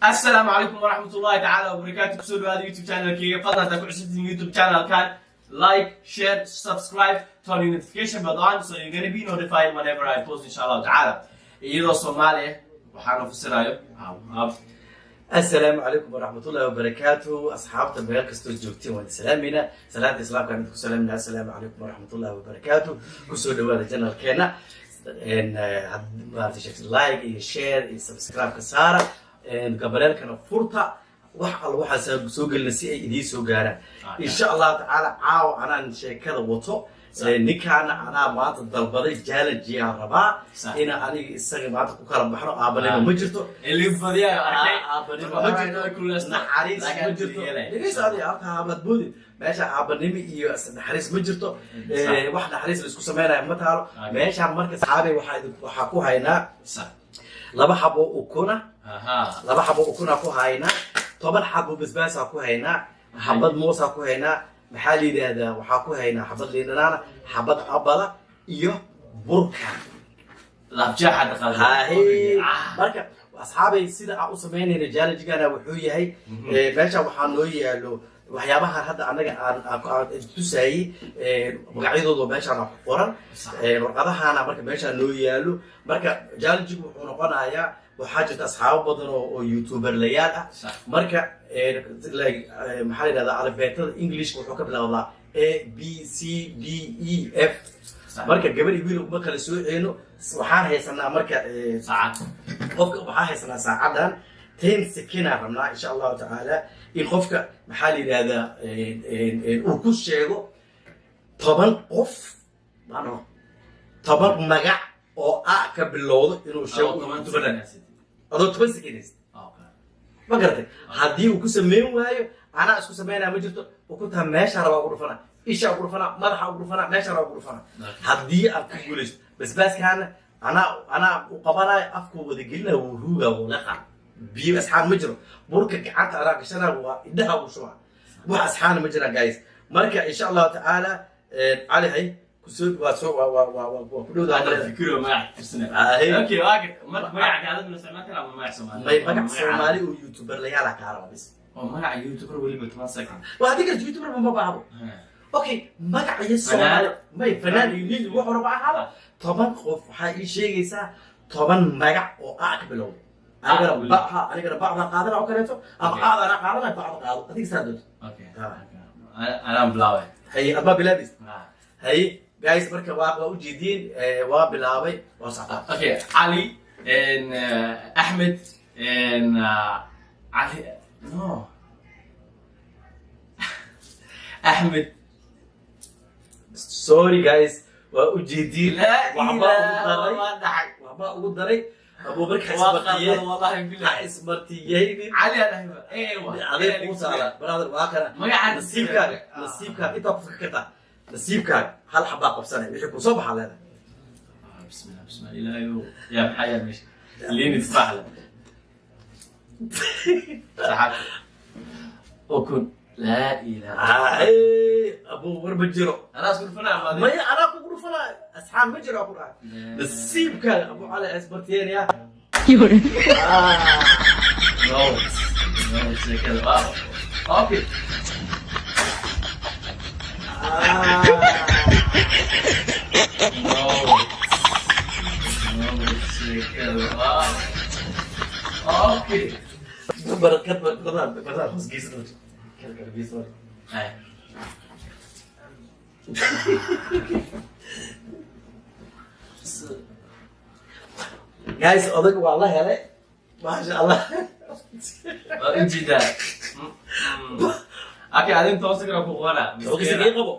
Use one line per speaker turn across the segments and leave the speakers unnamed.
Asalaamu calaykum waraxmat ullahi tacaala wabarakaatu. Kusoo dhawaada YouTube channelkayga. Fadlan hadaa ku cusubtiin YouTube channelkan, like, share, subscribe, turn your notification bell on so you're gonna be notified whenever I post, insha Allahu tacaala. Iyadoo Soomaali ah waxaana fasirayo ab.
Asalaamu calaykum waraxmatullahi wabarakaatu. Asxaabta meel kastoo joogtiin waan salaamayna, salaanta islaamkaan idinku salaamayna. Assalaamu calaykum waraxmatullahi wabarakaatu. Kusoo dhawaada channelkeena, maarata, like iyo share iyo subscribe ka saara, gambaleelkana furta, wax alla waxaas soo gelina si ay idiin soo gaaraan, insha Allahu tacaala. Caawa anaan sheekada wato, ninkaana anaa maanta dalbaday, challenge-yaa rabaa ina aniga isaga maanta ku kala baxno. Aabanimo ma jirto. Aabanimo ma jirto, naxariis ma jirto. Dhegeyso adiga, halka haabad boodin meesha. Aabanimo iyo naxariis ma jirto, wax naxariis la isku sameynaya ma taalo meesha. Marka saxaabey, waxaa ku haynaa laba xabo ukuna, laba xabo ukuna ku haynaa, 10 xabo basbaasaa ku haynaa, xabad moosaa ku haynaa, maxaa la yidhaahdaa, waxaa ku haynaa xabad liindhanaana, xabad abada iyo burka. Hahe, marka asxaabay, sida aan u samaynayna challenge-gana wuxuu yahay, meesha waxaa noo yaalo waxyaabahan hadda anaga aan tusayey magacyadooda meeshaan ku qoran warqadahana. Marka meeshaan noo yaalo, marka challenge-gu wuxuu noqonayaa, waxaa jirta asxaabo badan oo youtuberlayaal ah. Marka like, maxaa la yidhahdaa, alifbeetada Englishka wuxuu ka bilowdaa A, B, C, D, E, F. Marka gabar iyo wiil uma kala sooceyno. Waxaan haysanaa marka qofka, waxaan haysanaa saacaddan, 10 second-aa rabnaa, insha Allahu tacaala, in qofka, maxaa la yidhahdaa, uu ku sheego 10 qof, mano 10 magac oo a ka bilowdo inuu sheego adoo 10 second haysta. Ma garatay? Haddii uu ku sameyn waayo, anaa isku sameynaya ma jirto. Ukuntaa meesha rabaa ugu dhufana, isha ugu dhufana, madaxa ugu dhufana, meesha rabaa ugu dhufana. Haddii aad ku guulaysto, basbaaskaana anaa u qabanayo, afkuu wada gelinaya, wuu ruugaa, wuu leqa. Biyo asxaan ma jiro. Burka gacanta anaa gashanaa, waa indhaha ugu shubaa. Wax asxaana ma jiraan, guys. Marka insha Allahu tacaala, Cali, hay kusoo waa soo waa waa waa waa ku dhowdaa.
Fikiro magac tirsanay.
Ahe.
Okay, waa magaca gaalada la isticmaal karaa ama magac Soomaali?
May, magac Soomaali oo youtuber layaala kaa raba bis.
Oo magaca youtuber weliba 10 second?
Waa haddii karta, youtuber ma baahdo. Okay, magac iyo Soomaali, may, fanaan iyo nin wuxuu raba ahaado. 10 qof waxaa ii sheegaysaa, 10 magac oo a ka bilowdo. Anigana ba ha, anigana bacdaa qaadana oo kaleeto, ama aadana qaadana, bacda qaado adiga, saa doonto.
Okay, anaan bilaabay.
Haye, admaa bilaabis. Haye guys, marka waa ujeediin, waa bilaabay, waa socdaa.
Okay, Ali and Ahmed and Ali, no, Ahmed.
Sorry guys, waa ujeediin.
La
waxbaa ugu daray.
Waa dhaxay.
Waxbaa ugu daray Abuubakar.
Waa
Ismartiye.
qaldan, wallahi
Ha
billahi.
ismartiyeynin.
Ali Ahmed eh waa
Adeeg kuu saala, brother, waa kana.
Magaca.
Nasiibkaaga, nasiibkaaga intaa ku fikir kartaa. Nasiibkaaga hal xabaa qabsanay, wixii kusoo baxaa leedahay.
Bismillah, bismillah, ilaahayow yaa maxaa yaal meesha, liini tufaax leh saxaabta, ukun, laa ilaaha.
Ay, abuu, war ma jiro.
Anaa isku dhufanaa ama adiga?
Maya, anaa kugu dhufanaa. Asxaab ma jiro, ku dhahay. Nasiibkaaga Abu Cali ismartiyeynaya.
No, no, sheekada wow, okay. No, no, sheekada wow, okay.
Barakad badan badan hoos geysan kal kal geysan.
Ay.
Guys, odag waa la helay, maasha Allah.
Waa ujeedaa. Okay, adin 10 second ku qoraa.
10 second qabo.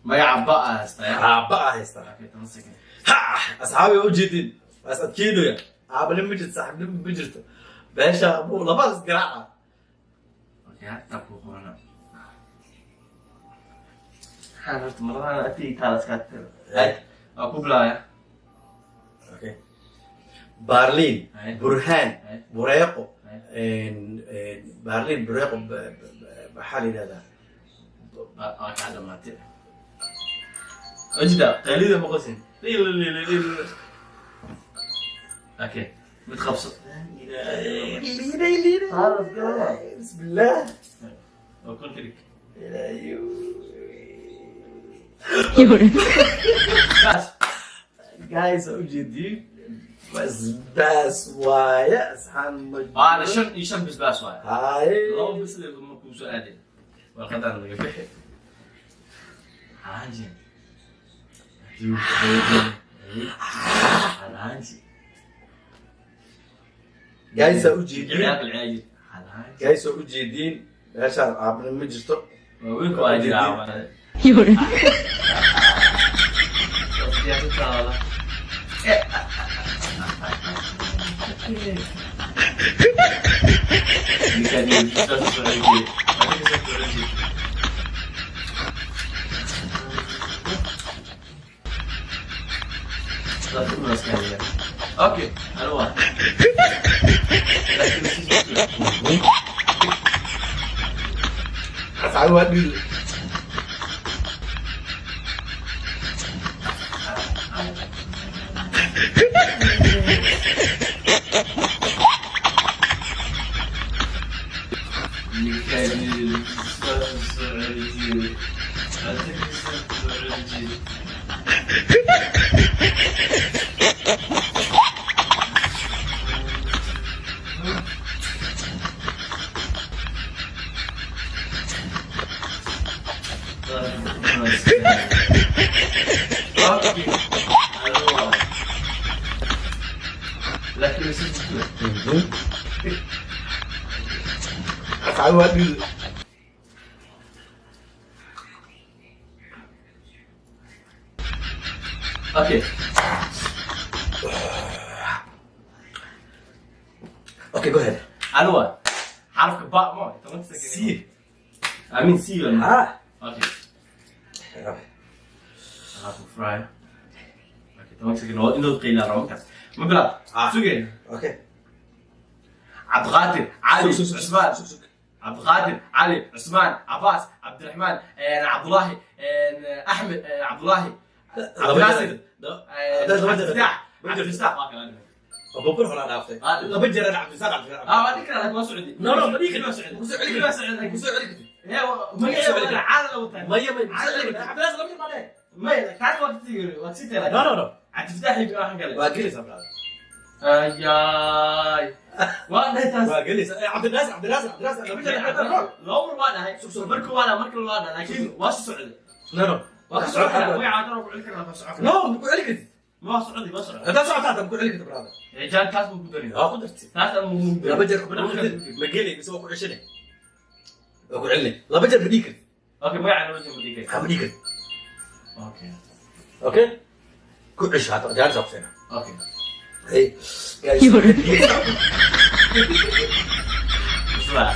Magaca ba ah haystaa.
Aabba ah haysta.
Okay, 10 second.
Ha, asxaabi, waa ujeedin, waa is adkeynaya. Aabanimo ma jirto, saaxiibnimo ma jirto meesha. Abu labadaas garaaca.
Okay, hataa ku qorana. Maxaan horta maradaana agtayda taala iska tiro. Ay, waa ku bilaabaya.
Okay, Barlin.
Ay.
Burhaan.
Ay.
Bureeqo.
Ay.
Barlin, Bureeqo, maxaa la yidhahdaa?
Waa kaa dhamaatay. Wajida, qaylida ma qosin. Okay. Mid qabso.
Liinay, liinay. Bismillaah.
Oo kun ka dhig.
Ilaahayow.
Baas.
Guys, waa ujeediin, basbaas waaye, asxaan ma
Waana 55 bisbaas waaye.
Haye.
Laba bisle ma kuu soo aadin. Warqadaan laga bixi. Xaanji. Xaanji.
Guys, waa ujeediin.
Ciyaalka ciyaalka. Xaanji.
Guys, waa ujeediin, meeshaan aabna ma jirto.
Waaweynka waa jiraa. Okay, اروح.
Asxaabi, waa dhiil.
لكن
Asxaabi, waa dhiil.
Okay.
Okay, go ahead.
الو، حرف باء مو
C.
I mean C ولا؟
Ah.
Okay, حرف فراي. Okay, 10 second inuu qiila rabo markaas ma bilaab.
Ah.
Sugay.
Okay.
عبد القادر، علي،
سوق، سوق،
عثمان.
سوق، سوق.
عبد القادر، علي، عثمان، عباس، عبد الرحمن، عبد الله، احمد، عبد الله، عبد الناصر، عبد الفتاح، عبد الفتاح.
Abubakar horaa dhaaftay.
Ah.
Laba jeer ana Cabdisaaq, Cabdisaaq.
اه، ما ذكر لك، ما سعودي.
No, ma dhihi
ما
kartid.
سعودي.
Ku soo celi.
ما سعودي.
Ku soo celi kartid.
magaceeda caada lagu tahay.
Maya, maya, ku soo celi kartid. Cabdirasaaq laba jeer baa leeyahay.
Maya, taas waa kasii, waa kasii teelay.
No.
عبد الفتاح يبي waxaan kale.
Waa gelaysaa, brother.
Ayaay, waa dhahay taas.
Waa gelaysaa. Cabdinaasir, Cabdinaasir, Cabdinaasir laba jeer, Cabdinaasir.
Laba mar waa dhahay.
Sug, sug.
Marka waa dhahay, marka waa dhahay, laakiin waa soo socday.
No.
Waa ka socon karaa magaca daro, ku celi karaa, ka socon karaa.
No, ma ku celi kartid.
Ma waa socday, waa socday.
Haddaad socotaa, hadda ma ku celi kartid, brother.
Jaan taas buu ku daray.
Waa ku dartay.
Taas aan muu daray.
Laba jeer kuma dhihi kartid. Ma gelay mise waa ku ceshanay? Waa ku celinay. Laba jeer ma dhihi kartid.
Okay, magaca laba jeer ma dhihi
Ma dhihi kartid.
Okay.
Okay, ku cesho hadda, jaanis aa ku siinaa.
Okay.
Hey, guys.
Bismillah.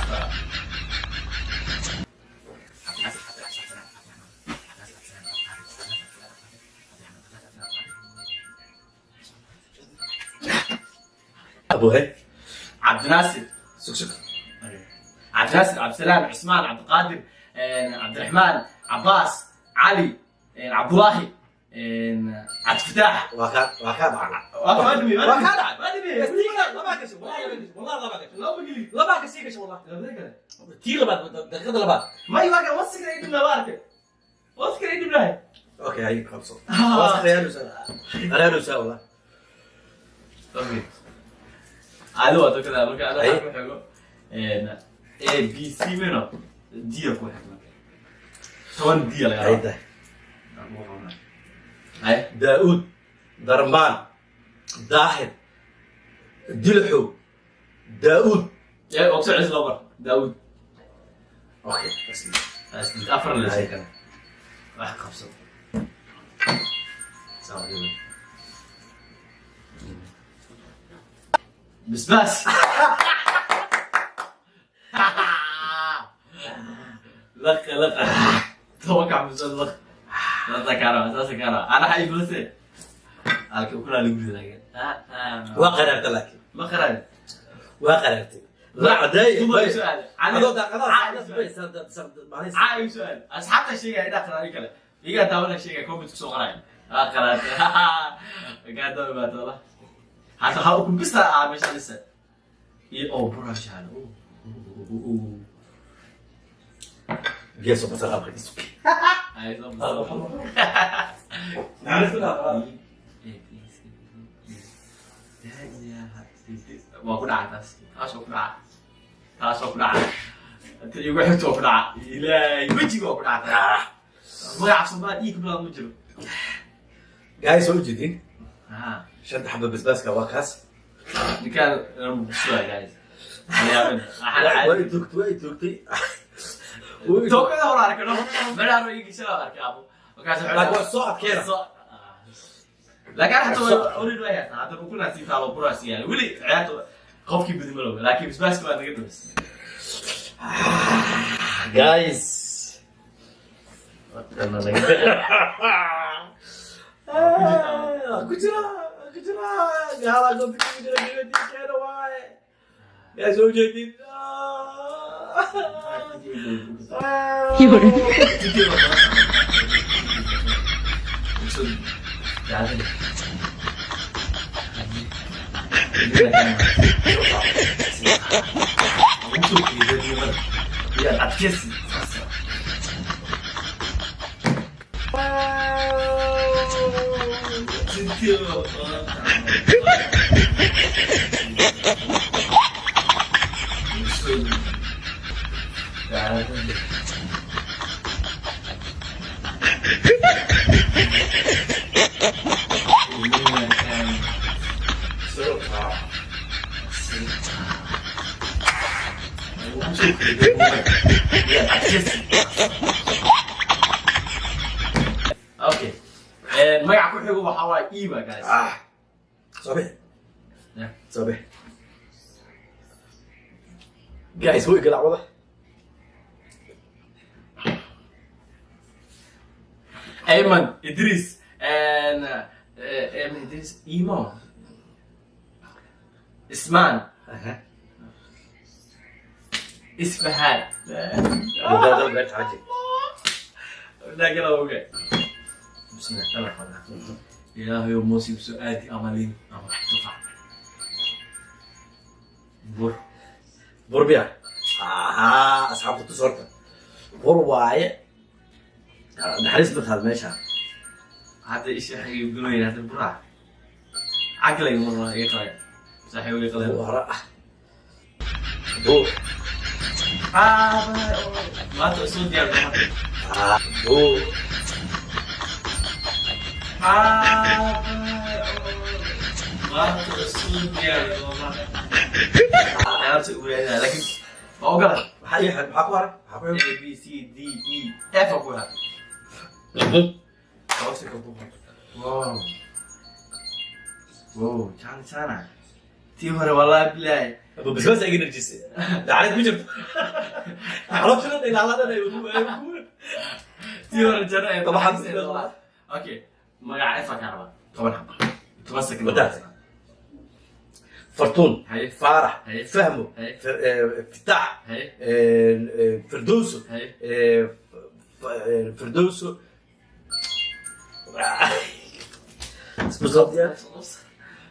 Abu, hey.
عبد الناصر.
Sug, sug.
عبد الناصر، عبد السلام، عثمان، عبد القادر، عبد الرحمن، عباس، علي، عبد الله، عبد الفتاح.
Waa kaa dhacay.
waa dhimi.
Waa kaa dhacay.
Waa dhimi.
Labaa gashay, wallahi labaa gashay, wallahi labaa gashay.
Laba geli.
Labaa gashay, gashay wallahi. Tii labaad, daqiiqada labaad.
May, waa kan wasikra idib laba arkay, wasikra idib lahay.
Okay, hay, qabso. Waa reerusa, reerusa wallahi.
Okay, adi waa dokada marka ada
Ay.
waxaa ku xigo A B C mino D ku xigo marka 10 D laga rabo.
Hayda.
Ay.
Daa'uud, Darmaan, Daahir, Dilxow, Daa'uud.
Ee, oo soo celis laba mar Daawud.
Okay, bas.
Afar la
Ay.
sheekana wax qabso. Saa waa basbaas. لق لق، توقع بس لق لا كارا اساس كارا انا حي بس halka kuna lagu ridaa.
Waa qaraartay laakiin.
Ma qaraar.
Waa qaraartay. La cadeey.
su'aal.
Adoo daaqadaha.
Caawi su'aal asxaabta sheegaya inaa qaraari kale iga taabana sheegaya, comment kusoo qoraya. Waa qaraartay gaadaba baatoola. Hata hal ukun bisa ah meesha lisa. Iyo oo burash hal.
Biyo soo basal ah isuk.
Ay, soo basal. Waa ku dhaca taas. Taas waa ku dhaca. Taas waa ku dhaca. Inta igu xigto waa ku dhaca. Ilaahay, wejiga waa ku dhaca. Magaca Soomaali ii ku bilaab ma jiro.
Guys, soo jeedin.
Ah.
Shanta xabba basbaaska waa kaas.
Ninkaan muqdisho waay, guys. Yaabin.
Way toogtay, way toogtay.
Tookada hore arkano. Meelaha ii gashay arkay abo. Markaas
Laakiin waa soo adkeena.
Laakiin xataa already way haysaa. Hadda ukuna sii taalo buraas yaal. Weli ciyaarta qofkii badi ma looga. Laakiin basbaaska waa naga dhumis.
Guys. Ku jira, ku jira. Gaala ku jira gabadhii waaye. Guys, soo jeedin.
Adkeysi. Okay. Magaca ku xigo waxaa waaye Eva, guys.
Ah. Soo bix.
Yeah.
Soo bix. Guys, way galacwada.
Ayman Idris and Ayman Idris Imo Isman Isfahan. لا كلا اوكي. بسم الله الرحمن الرحيم. إلهي موسي بسؤالي أمالين أما تفاح. بur.
Bur biya. Aha, asxaabta tus horta. Bur waaye. Naxariis ma taal meesha.
هذا إيش يقولون هذا برا. عقلي مرة يقرأ. صحيح يقرأ.
Hore ah. Bur.
ما تقصد يا
Ah, bur.
ما تقصد يا عرفت أقول لكن ما أقول
Maxaa ii xid? Maxaa ku haray? Maxaa ku
A
xid?
B C D E F أقولها. Wow. Wow, كان سنة. tii hore wallahi bilaay.
Abu basbaas ay enerjisay. Naxariis ma jirto. Caloosha dhan ilaaladana ay ugu.
Tii hore jana ay
Toban.
Okay, magaca F ka raba. 10 xabo. 10 second.
Wadaad. Fartuun.
Haye.
Faarax.
Haye.
Fahmo.
Haye.
Fitaax.
Haye.
Firdowso.
Haye.
Firdowso. Isku soo diyaar.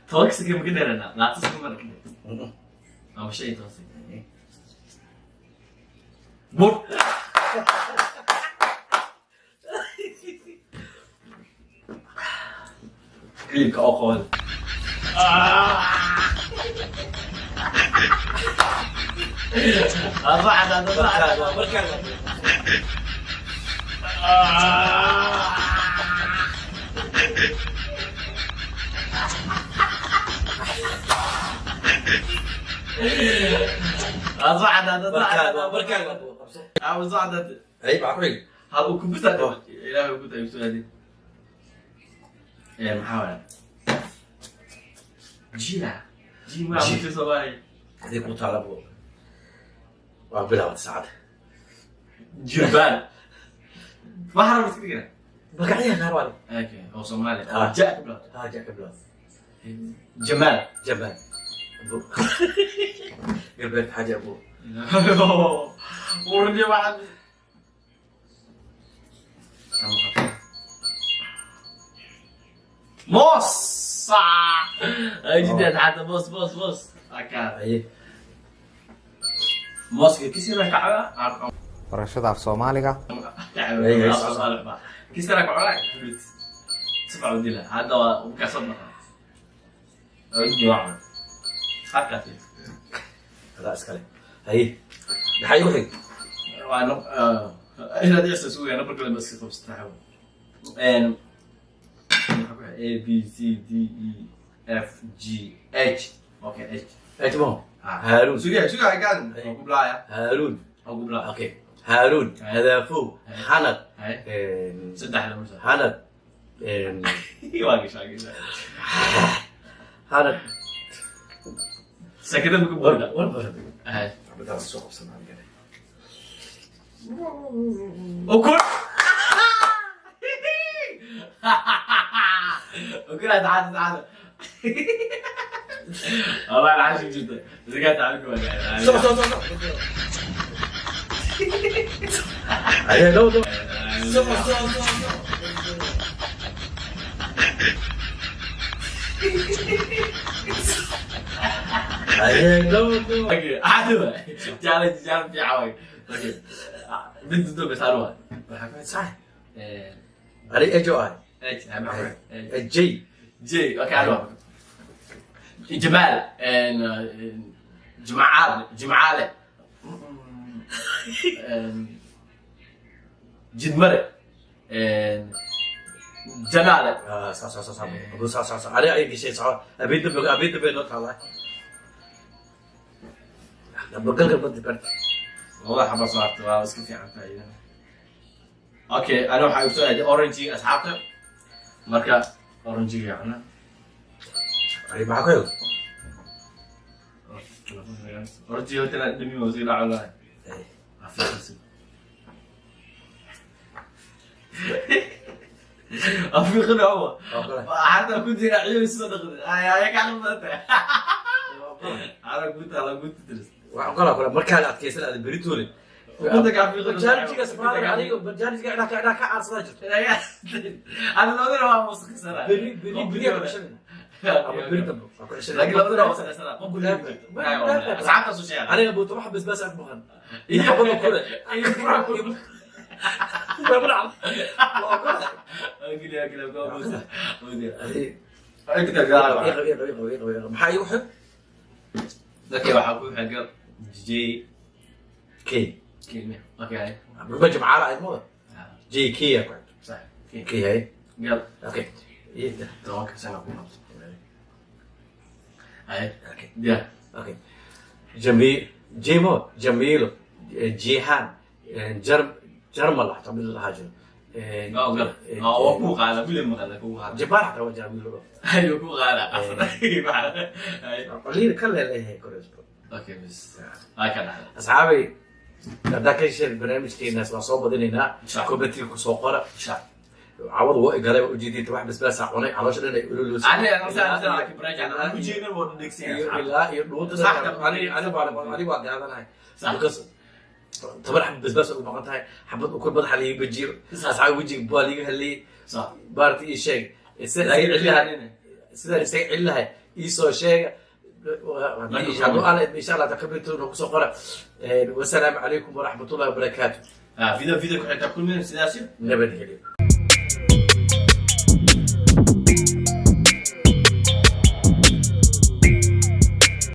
10 second ma ka dheeranaa? 20 second ma ka dheeranaa? Ama 15 second. Bur. Hilibka oo qaban.
Markaan. Ay, maxaa ku xig?
Hal uu ku bisaa Ilaahay ku tahay su'aali. Ee maxaa waay? Jila. Ji ma
Ji.
ku Soomaali.
Hadii ku taala bu. Waa bilaawad saacada.
Jirbaan. Waxa rabta iska dhigaa.
Magacyaha qaar waa.
Okay, oo Soomaali.
Ah.
Ja ku bilaabta.
Ah, ja ka bilaawad.
Jamaal.
Jamaal. Abu. Galbeed xaaji Abu.
Urdi waxaan. Moos. صح جدا حتى بص بص بص هكا.
Haye.
موسك كسر كعبه.
Barashada af Soomaaliga.
كسر كعبه سبعة وديلها هذا وكسرنا عندي واحد هكا.
Adaa iskale. Haye, maxaa igu xig?
ايش هذه اسوي انا بركل بس خمسة ان A B C D E F G H. Okay, H.
Ajmo Haaruun.
Suga suga kan ku blaya.
Haaruun.
Ku blaya.
Okay, Haaruun, Hadaafow, Xanad.
Hay. Saddex lama soo.
Xanad.
Waa gashaa gashaa.
Xanad.
Sakada ma ku buuda.
War.
Hay.
Xabadaas soo qabsan aniga.
Ukun. Ukun تعال تعال. والله انا عاشق جدا. رجعت عليكم.
Soo soo soo soo. Haye, dhow dhow. Soo soo soo soo. Haye, dhow dhow.
Okay, عادي جالس جالس في عواي. Okay. بنت دوب بس عروها.
Sax. Ani ejo ahay.
ايش؟
J.
J. Okay, عروها. جمال جمعال جمعالة جدمرة جمالة.
Ah, soo soo soo soo. Abu soo soo soo. Ani ay gashay soo. Habeen dambe, habeen dambe noo taalaa. Galka badi barta.
والله حبة صارت بس كيف عن فايدة. Okay, انا waxaa soo aaday orange asxaabta. Marka orange yacna.
Ani maxaa ku xigo?
Orange hotel demi wasiir ala. أفيقنا هو حتى كنت عيوني صدق يا كعب أنا كنت أنا كنت تدرس.
Waxaan kala kula markaa la adkaysan aad beritoole.
كنت قاعد في
Barnaamijka subxaana aniga barnaamijka inaa ka caarsadaa jirto.
أنا لو أدري ما موسيقى سنة.
Beri beri beri ku ceshanayna. Ama beri dambe waa ku ceshanayna.
لكن لو أدري موسيقى سنة أصحاب السوشيال.
Aniga buuto wax basbaas aan maqan. Iyo xabada kule. Waa dhacda. Waa kule.
أقول يا أقول أقول
Iga
أنت قاعد.
iga iga iga iga. Maxaa igu xig?
Okay, waxaa ku xiga J.
K.
كلمة. Okay.
Ma jimcaala ahayd mooda? J K yaa ku xigto.
صح.
K haye.
يلا.
Okay. Iyo
10 سنة هاي.
Okay.
يا.
Okay. Jamil, Jimo, Jamilo, Jihan, Jarm, Jarmal حتى من الهاجر.
اه قال اه كو قال قول ما قال كو قال.
جبار حتى هو جميل.
ايوه كو قال.
قليل كله له كورس.
Okay, بس هاي كان.
أصحابي haddaa ka hesheen barnaamijkeenaas waa soo badinaynaa. Commentiga ku soo qora. Cawadu waa igalay, waa ujeedinta wax basbaasaa cunay, caloosha dhan ay ululusa. Ilaa iyo dhuunta ani waa gaadanahay because 10 xabad basbaas ugu maqan tahay, xabad ukun madaxa liiga bajiyo, asxaabi wejiga baa liiga hadlayay. Baarti ii sheeg sidaan isaga celin lahay, ii soo sheega. Hadduu alla idmo, insha Allah taqabiltu kusoo qora. Wasalaamu calaykum waraxmatullahi wabarakaatu.
Video video ku xigta kulmin sidaasi.
Nabadgelyo.